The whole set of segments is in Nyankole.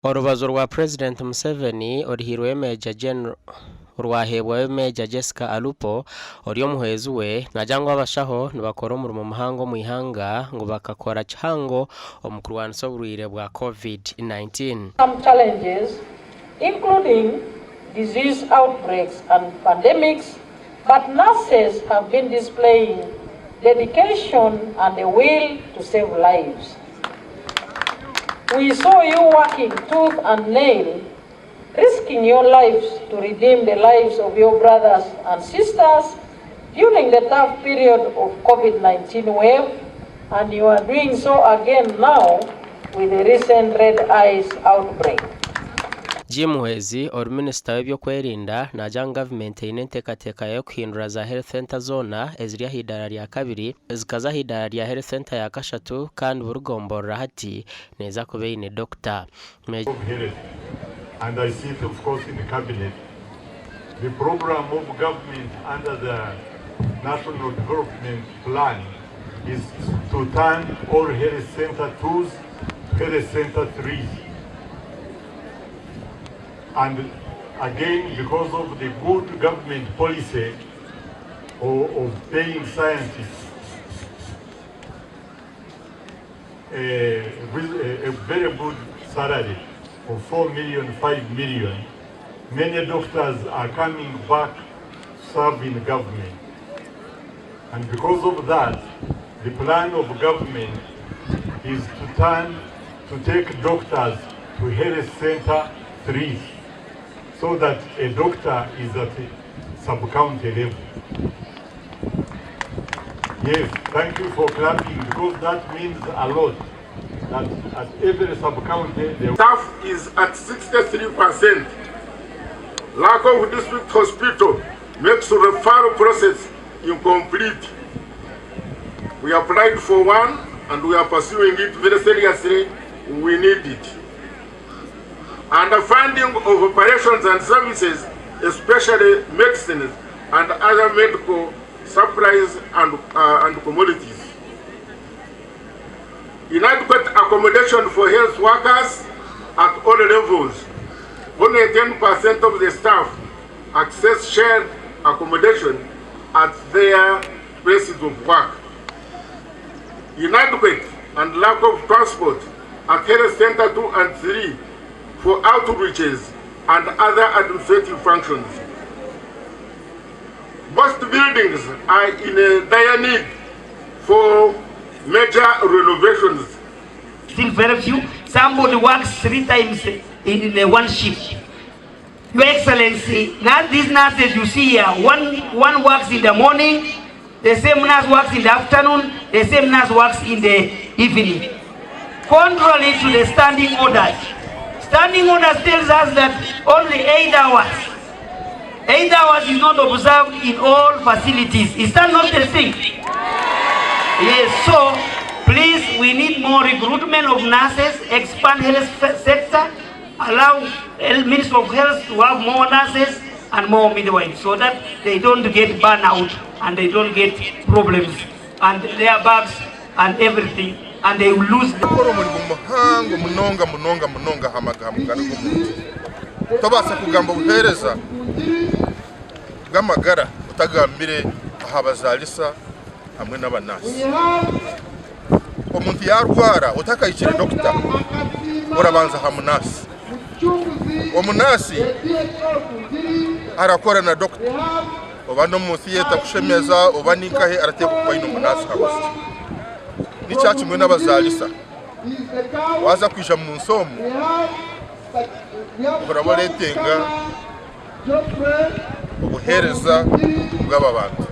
Orubazo rwa Purezidenti Museveni oruhairweyo Major General orwaheebwayo Major Jessica Alupo ori omuhwezi we naagira ngu abashaho nibakora omurimo muhango omu ihanga ngu bakakora kihango omu kurwanisa oburwaire bwa Covid-19. Some challenges including disease outbreaks and pandemics but nurses have been displaying dedication and a will to save lives. We saw you working tooth and nail, risking your lives to redeem the lives of your brothers and sisters during the tough period of COVID-19 wave, and you are doing so again now with the recent red eyes outbreak. Jim Muhwezi ori minisita w'ebyokwerinda naagira ngu gavumenti eine enteekateeka y'okuhindura za health centre zoona eziri ah'idaara rya kabiri zikaza ah'idaara rya health centre ya kashatu kandi buri gomborora hati neeza kuba eine dokita. Of Health and I sit of course in cabinet. The program of government under the National Development Plan is to turn all health center twos to health center threes. And again, because of the good government policy of, of paying scientists a, a, a very good salary of 4 million, 5 million, many doctors are coming back to serve in government. And because of that, the plan of government is to turn, to take doctors to health center threes, so that a doctor is at a sub-county level. Yes, thank you for clapping because that means a lot. That at every sub-county, there Staff is at 63%. Lack of district hospital makes referral process incomplete. We applied for one and we are pursuing it very seriously. We need it. Underfunding of operations and services, especially medicines and other medical supplies and, and commodities. Inadequate accommodation for health workers at all levels. Only 10% of the staff access shared accommodation at their places of work. Inadequate and lack of transport at health center 2 and 3 for outreaches and other administrative functions. Most buildings are in a dire need for major renovations. Still very few. Somebody works three times in a one shift. Your Excellency, now these nurses you see here, one, one works in the morning, the same nurse works in the afternoon, the same nurse works in the evening. Contrary to the standing orders. Standing orders tells us that only 8 hours. 8 hours is not observed in all facilities. Is that not the thing? Yes, so please, we need more recruitment of nurses, expand health sector, allow Ministry of Health to have more nurses and more midwives so that they don't get burnout and they don't get problems and their bags and everything and they will lose Gukora omurimo muhango munonga munonga munonga aha magara g'omuntu. Tobaasa kugamba obuheereza bw'amagara otagambire aha bazaalisa hamwe n'abanaasi. Omuntu yaarwara otakahikire dokita, orabanza aha munaasi. Omunaasi arakora na dokita oba n'omu theatre kushemeza oba ninkahe arateekwa kuba aine omunaasi habwaki. Nikya kimwe n'abazaalisa, waaza kwija mu nsi omu oraba oreetenga obuheereza bw'aba bantu.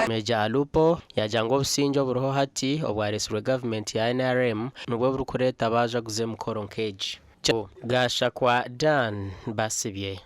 Major Alupo yaagira ngu obusingye oburiho hati obwareetsirwe gavumenti ya NRM nibwo burikureeta baajaguza emikoro nk'egi. Gashakwa Dan Basibye.